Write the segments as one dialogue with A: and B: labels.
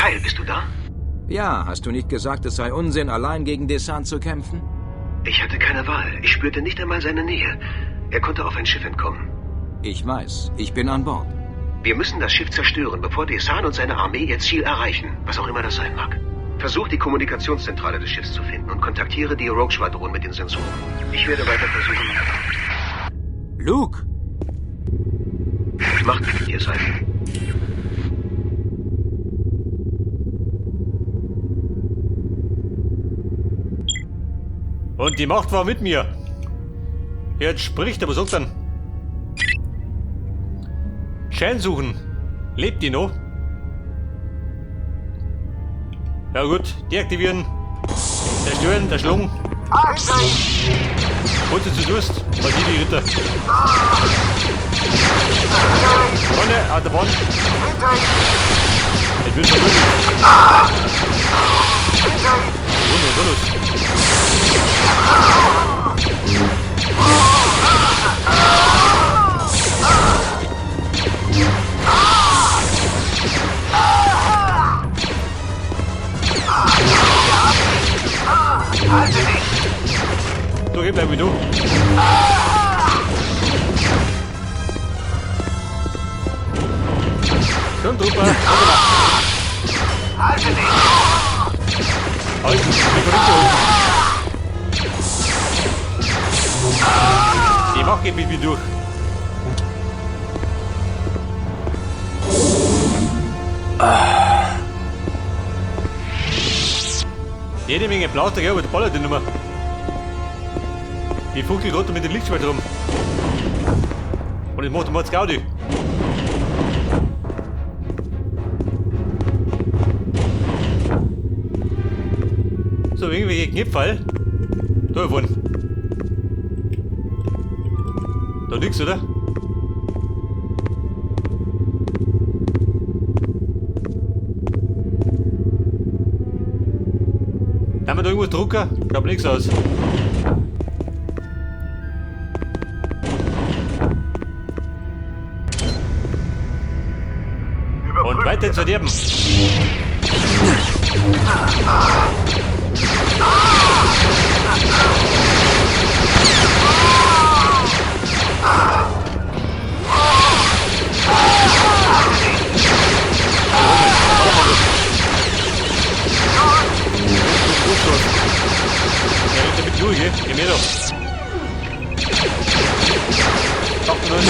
A: Kyle, bist du da?
B: Ja, hast du nicht gesagt, es sei Unsinn, allein gegen Desan zu kämpfen?
A: Ich hatte keine Wahl. Ich spürte nicht einmal seine Nähe. Er konnte auf ein Schiff entkommen.
B: Ich weiß, ich bin an Bord.
A: Wir müssen das Schiff zerstören, bevor Desan und seine Armee ihr Ziel erreichen, was auch immer das sein mag. Versuch, die Kommunikationszentrale des Schiffs zu finden und kontaktiere die Rogue-Schwadron mit den Sensoren. Ich werde weiter versuchen.
B: Luke!
A: Macht mit dir sein.
C: Und die Macht war mit mir. Jetzt spricht, aber sagt dann. Schein suchen. Lebt die noch? Ja gut, deaktivieren. Zerstören, der Schlung. Holst du zu Durst? Was die Ritter? Freunde, an der Bahn. Ich bin vermögend. Wunder, los. Du, geh, bleib wie du. Komm, Trooper.
A: Halte dich!
C: Halt, ich bin verrückt. Die Macht geht mit mir durch. Jede Menge Blaster, gell, aber der ballert nicht mehr. Ich funkel gerade mit dem Lichtschwert rum. Und ich mach den Mords Gaudi. So, irgendwelche Knipfall. Da vorne. Da nix, oder? Haben wir da irgendwas Drucker? Schaut nix aus. Und weiter ins Verderben. Ja, rennt damit durch, gell? Geh mir doch. Doch, nur ein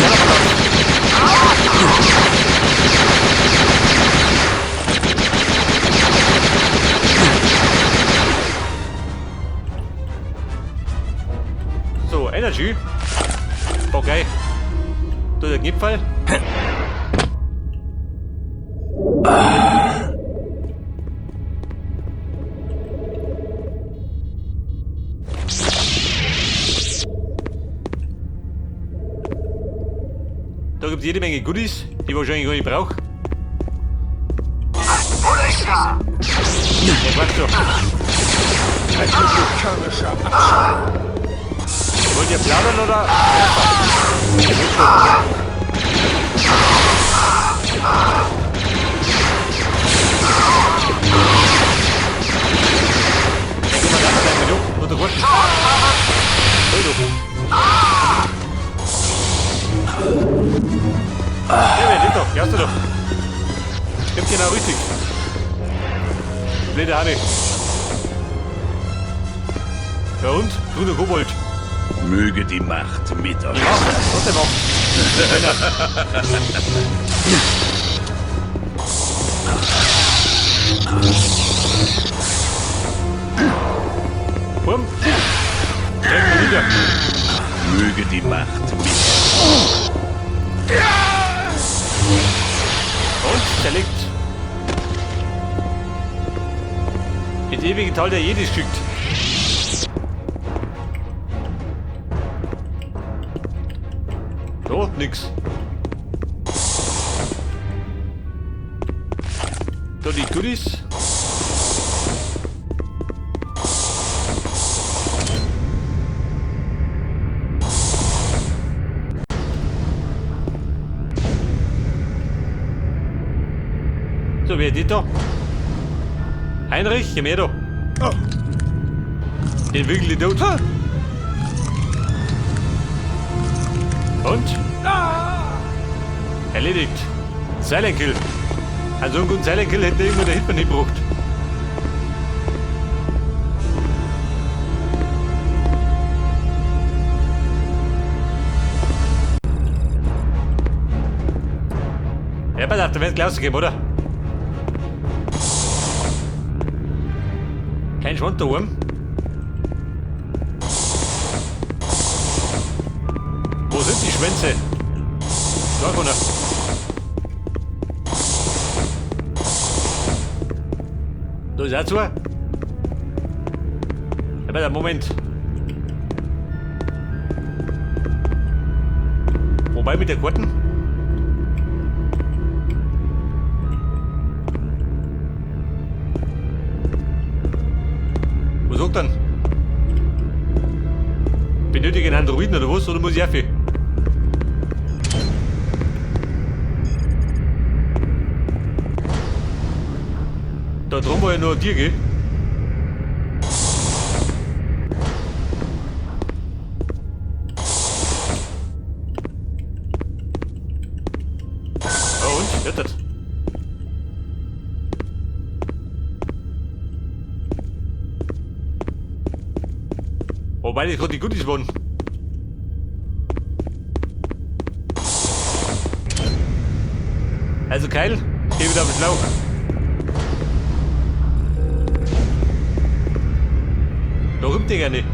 C: So, Energy. Okay. Da der Knipfall. Da gibt es jede Menge Goodies, die ich wahrscheinlich gar nicht brauche. Ja, Quatsch doch. Wollt ihr plaudern oder? Ja, geh mal da, bleib mit du. Unter Gurten. Hol du. Ja, wer lebt doch? Ja, hast du doch. Stimmt genau richtig. Blöde Hanne. Ja und? Grüner Kobold.
D: Möge die Macht mit euch
C: Die Macht.
D: sein.
C: Was der Macht? Bumm. Direkt nieder.
D: Möge die Macht mit euch.
C: Und zerlegt. Ins ewige Tal der Jedis geschickt. So, nix. Da die Goodies. So, wer ist das da? Heinrich, komm her da. Den wickel ich tot. Und? Erledigt. Silent Kill. Also einen guten Silent Kill hätte irgendwo der Hitman nicht gebraucht. Ja, pass auf, da wird's gleich rausgegeben, oder? Kein Schwund da oben. Wo sind die Schwänze? Da einer. Da ist auch zwei. Ja, warte, Moment. Wobei mit der Karten? Was sagt dann? Benötige einen Androiden oder was? Oder muss ich auf? Da drum war ja nur ein Tier, gell? Ja und? Hört das? Wobei das gerade die Goodies waren. Also Kyle, geh wieder auf den Schlauch. Da kommt der gerne.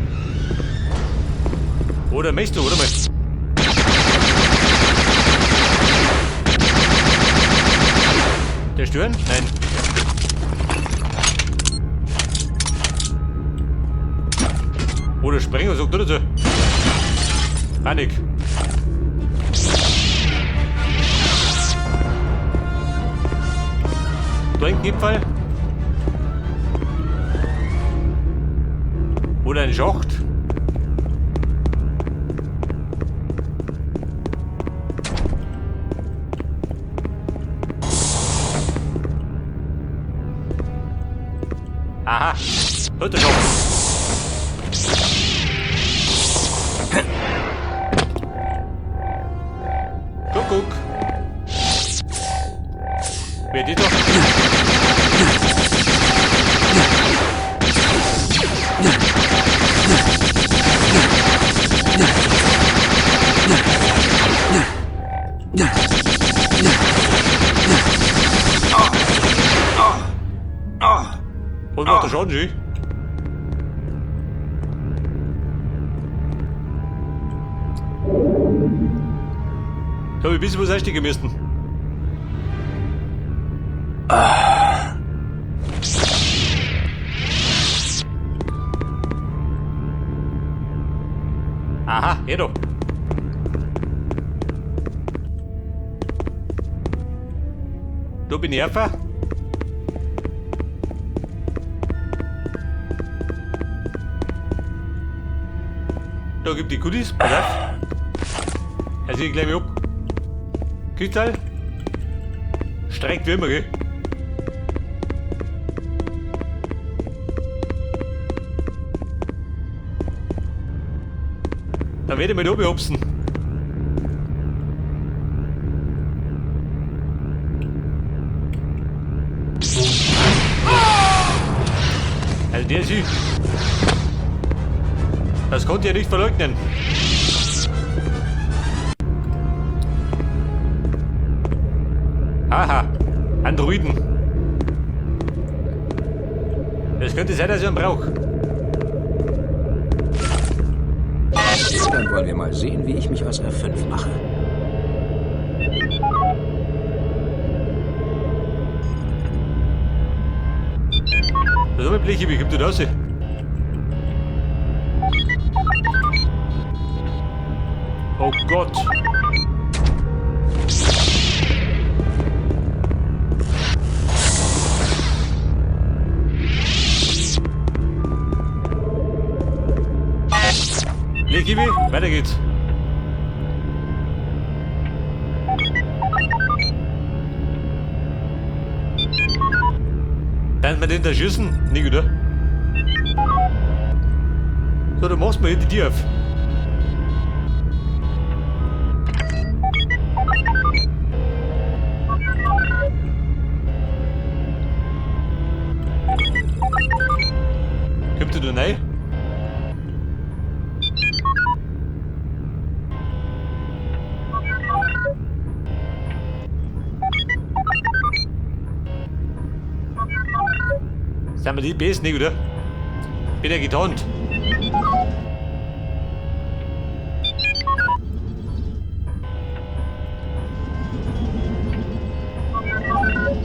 C: Oder möchtest du, oder mal? Der stören? Nein. Oder Sprenger sagt oder so. Panik. Da ein Gipfel. Oder ein Schacht. Aha, hört der Schacht. Kuckuck. Wer die doch? Und macht der Schaden, schön? Da hab ich ein bisschen was einstecken müssen. Aha, her da. Da bin ich einfach. Da gibt die Goodies, pass auf. Also ich gleich mal ab. Kristall. Streckt wie immer, gell? Da werde ich mal oben hopsen. Also der ist süß. Das konnte er nicht verleugnen. Aha, Androiden. Es könnte sein, dass ich einen brauche.
B: Dann wollen wir mal sehen, wie ich mich als R5 mache.
C: Das ist aber Bleche, wie kommt das raus? Oh Gott. Blechibi, weiter geht's. Dann wir den da schießen? Nicht, oder? So, du machst mal hier die Tür auf. Kommt der da rein? Sind wir die besten, nicht, oder? Bin ja getarnt.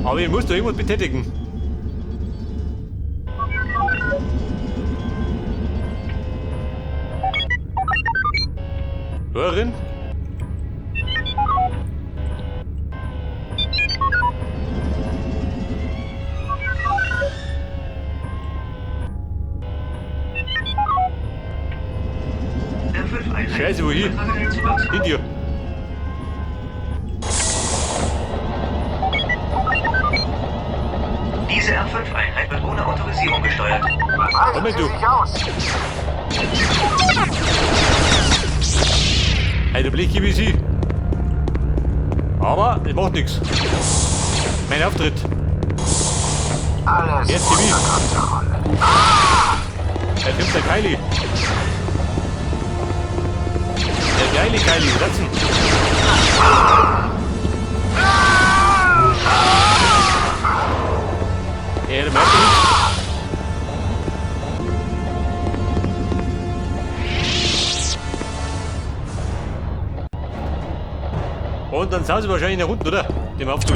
C: Aber ich muss da irgendwas betätigen. Hörerin?
A: R5-Einheit.
C: Scheiße, wohin?
A: Übertrage deinen Zugang
C: In dir.
A: Diese R5-Einheit wird ohne Autorisierung gesteuert.
C: Moment, du. Hey, der Blick wie sie. Aber das macht nichts. Mein Auftritt.
E: Alles
C: Jetzt die
E: unter Kontrolle.
C: Da kommt der Kylie. Der geile Kylie, setzen. Ja, der merkt nichts. Und dann sind sie wahrscheinlich nach unten, oder? Dem Aufzug.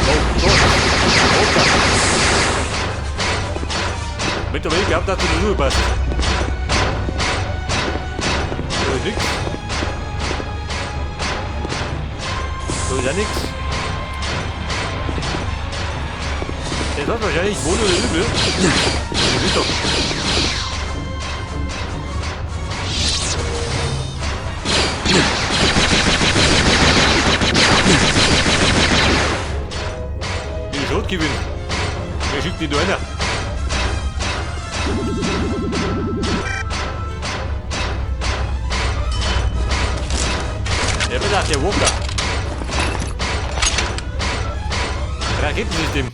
C: Oh Gott. Alter. Mittlerweile glaubt, dass du da rüber passt. Da ist nix. Da ist auch nix. Das hat wahrscheinlich wohl oder übel. Das ist doch. Die Schrotgewinn. Wer schickt die da einer? Der wird auch der Walker. Raketensystem.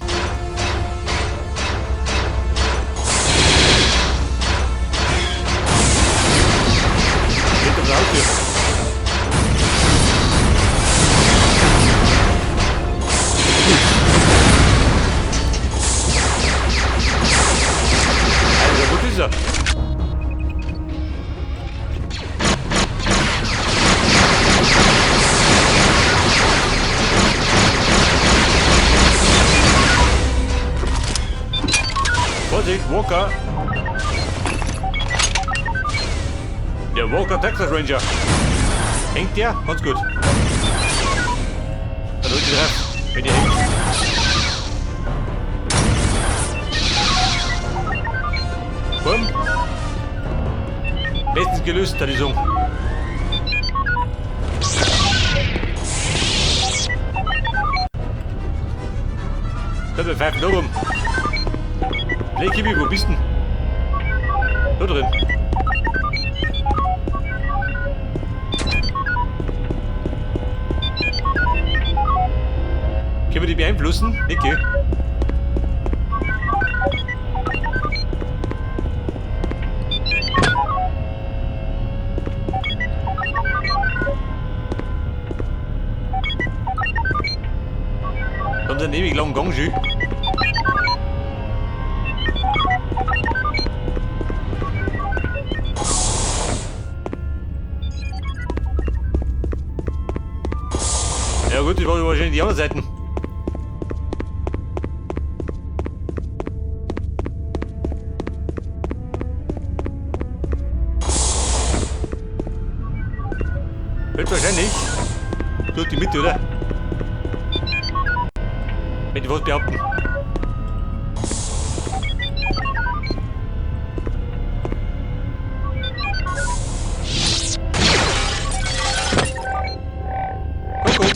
C: Geht doch raus hier. Also, wo ist er? Vorsicht, Walker! Der Walker Texas Ranger. Hängt der? Ganz gut. Dann holt sie drauf, wenn der hängt. Bumm. Bestens gelöst, die Song. Da, wir pfeifen da rum. Hey, Kimi, wo bist denn? Da drin. Können wir die beeinflussen? Niki. Da haben sie einen ewig langen Gang schon. Ja gut, ich brauche wahrscheinlich die anderen Seiten. Höchstwahrscheinlich durch die Mitte, oder? Wenn ich was behaupten. Kuckuck.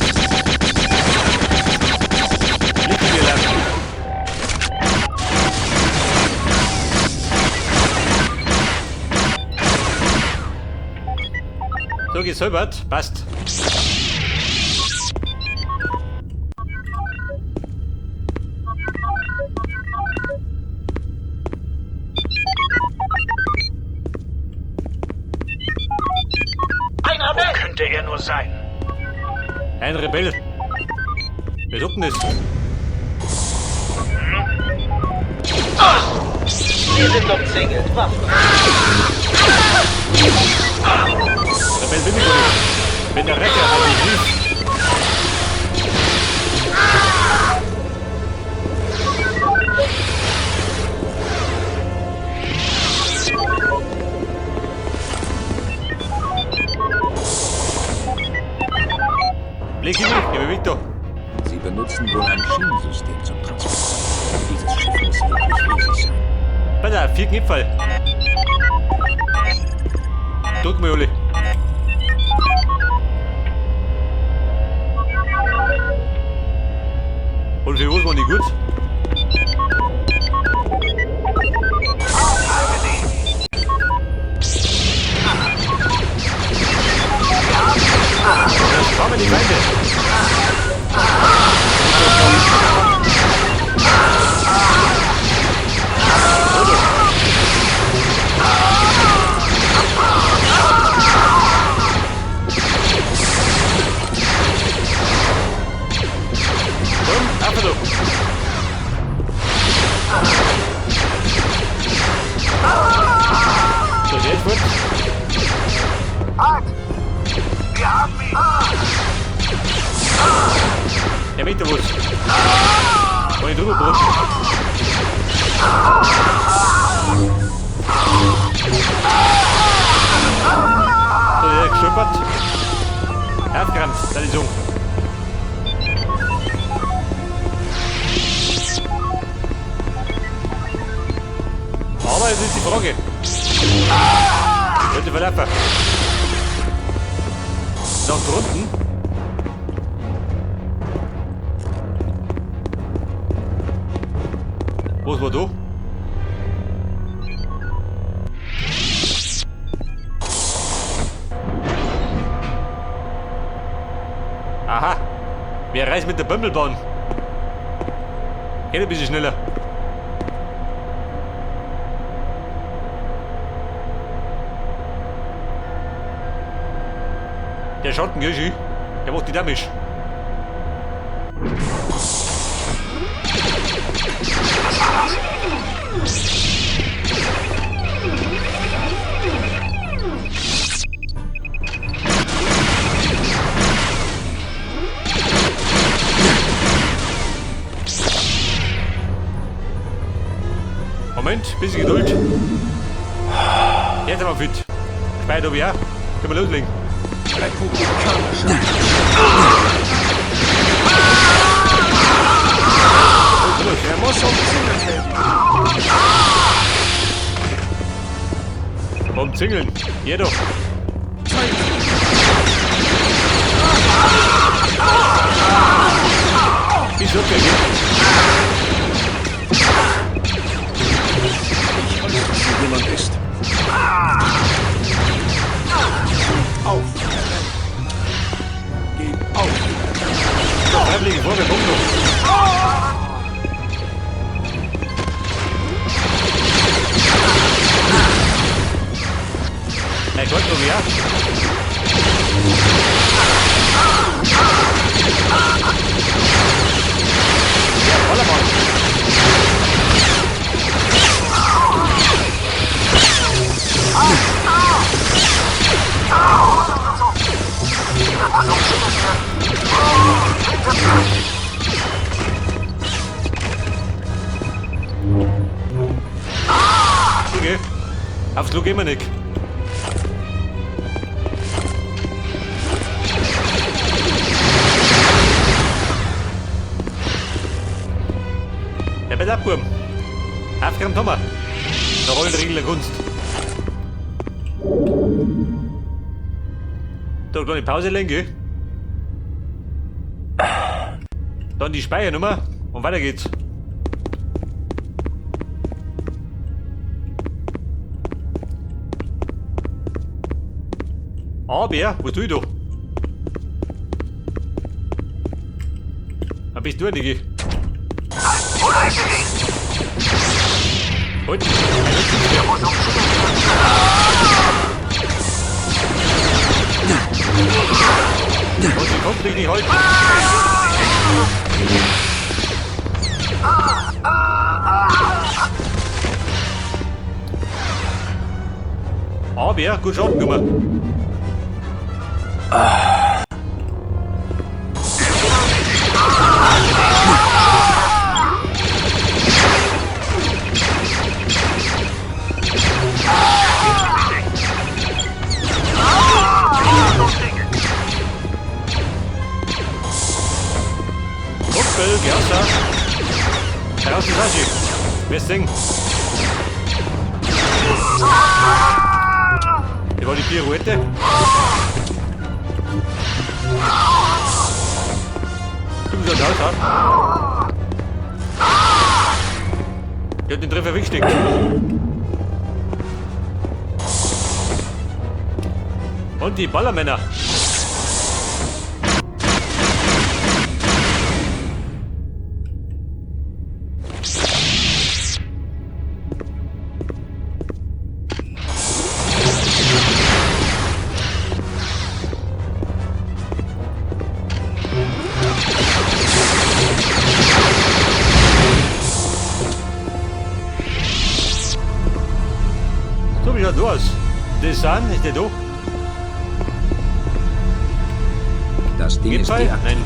C: Lichtkühler. So gesäubert, passt.
E: Ein
D: Wo
E: Rebell!
D: könnte er nur sein?
C: Ein Rebell. Wer tut denn das?
E: Wir sind umzingelt. Waffen.
C: Rebell bin ich gar nicht. Bin der Recker, also ich nicht. Blick in mich, geh mir weg da.
B: Sie benutzen wohl ein Schienensystem zum Transport. Dieses Schiff muss wirklich riesig sein.
C: Pass auf, 4 Knipfel. Drück mal, Uli. Und für was waren die gut? Das kommen die Feinde. Komm, ab da. So, der ist gut.
A: Halt! Wir haben ihn!
C: Der möchte was. Kann ich drüber brücken. So, der ist gestolpert. Aufgerammt, das ist so. Aber es ist die Frage. Sollte verlaufen. Nach drunten. Was war da? Aha. Wer reist mit der Bömmelbahn? Geht ein bisschen schneller. Der Schatten, gell, schön? Der macht die Damage. Moment, bisschen Geduld. Jetzt sind wir fit. Speicher ich auch. Können wir loslegen.
D: Republikanischer. Er muss umzingelt werden.
C: Umzingeln. Hier doch. Ist okay, gell?
D: Ich weiß, dass hier jemand ist. Gebt auf, Rebell. Gebt auf.
C: Freiwillige Feuerwehr kommt noch. Mein Gott, noch wer? Ja, Ballermann. Okay. Aufs Klo gehen wir nicht. Ja, pass auf, Burm. Aufgeräumt haben wir. Nach allen Regeln der Kunst. Da kleine Pause legen, gell? Dann die Speichernummer und weiter geht's. Aber, was tue ich da? Da bist du, Niki. Halt! Und sie kommt dich nicht halten. Aber, gut Schaden gemacht. Kumpel, geh raus da. Heraus die Sashi. Wirst sehen. Das war die Pirouette. Du bist raus, ha? Der hat den Treffer weggesteckt. Und die Ballermänner. So, wie schaut aus? Desan, ist der da?
B: Das Ding ist
C: Gipfel?
B: deaktiviert.
C: Nein.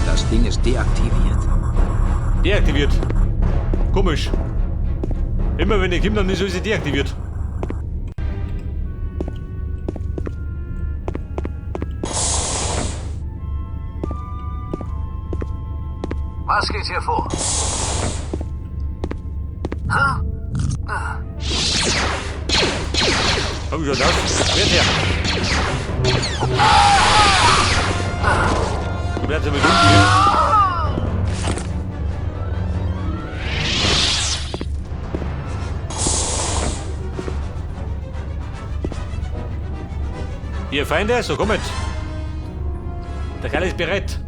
B: Das Ding ist deaktiviert.
C: Deaktiviert. Komisch. Immer wenn ich komme, dann ist sie deaktiviert.
A: Was geht hier vor?
C: Komm schon aus. Wer ist her? Du bleibst aber dunkel hier. Ihr Feinde, so kommet. Der Kerl ist bereit.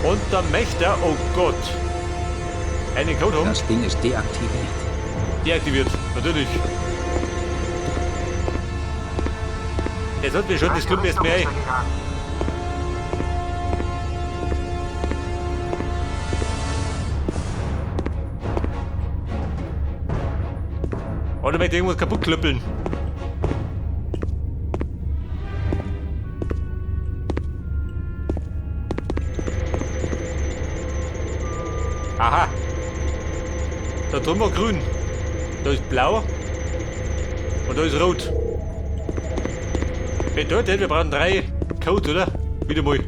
C: Und der Mächter, oh Gott. Einen Code um.
B: Das Ding ist deaktiviert.
C: Deaktiviert, natürlich. Jetzt hat mir schon, das kommt mir jetzt mehr ein. Oder möchte irgendwas kaputt klöppeln. Aha. Da drüben war grün. Da ist blau. Und da ist rot. Bedeutet, wir brauchen 3 Codes, oder? Wieder mal.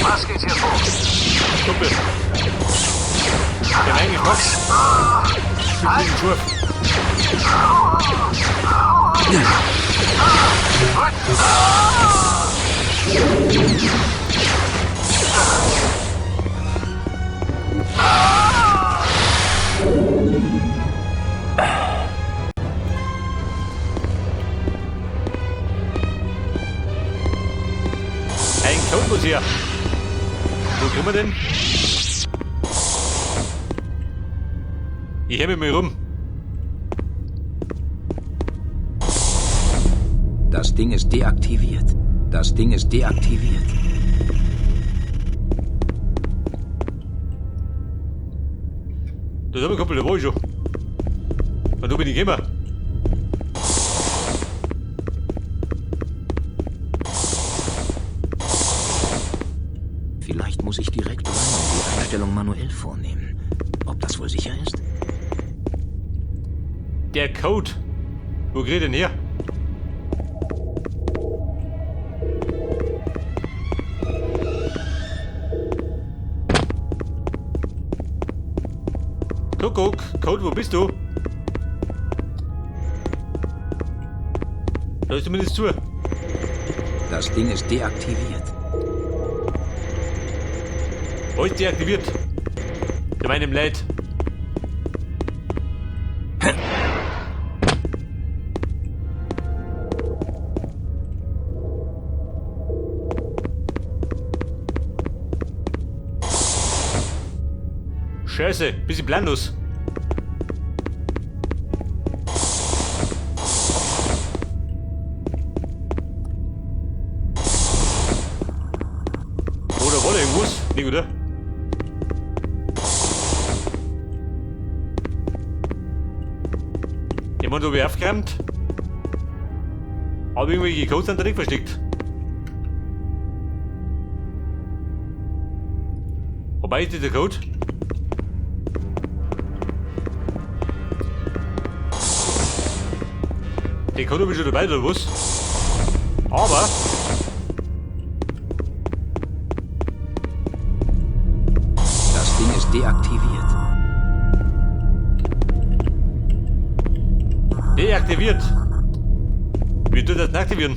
A: Was geht hier vor?
C: Kumpel. Der Weingeschmack. Ein bisschen scharf. Ein Code muss her. Wo kriegen wir den? Ich hör mich mal rum.
B: Das Ding ist deaktiviert. Das Ding ist deaktiviert.
C: Das hab ich Kumpel, da war ich schon. Und da bin ich gekommen.
B: Vielleicht muss ich direkt rein und die Einstellung manuell vornehmen. Ob das wohl sicher ist?
C: Der Code. Wo krieg ich den her? Kuckuck, Code, wo bist du? Da ist zumindest zu.
B: Das Ding ist deaktiviert.
C: Wo ist deaktiviert? Zu meinem Leid. Scheiße, bisschen planlos. Oder war da irgendwas? Nicht, oder? Jemand hat aufgeräumt. Aber irgendwelche Codes sind da nicht versteckt. Wobei ist dieser Code? Den Code habe ich schon dabei, oder was? Aber...
B: Das Ding ist deaktiviert.
C: Deaktiviert! Wie tut das denn aktivieren?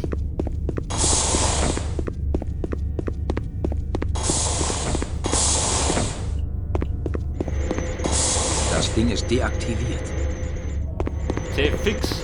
B: Das Ding ist deaktiviert.
C: Sehr fix.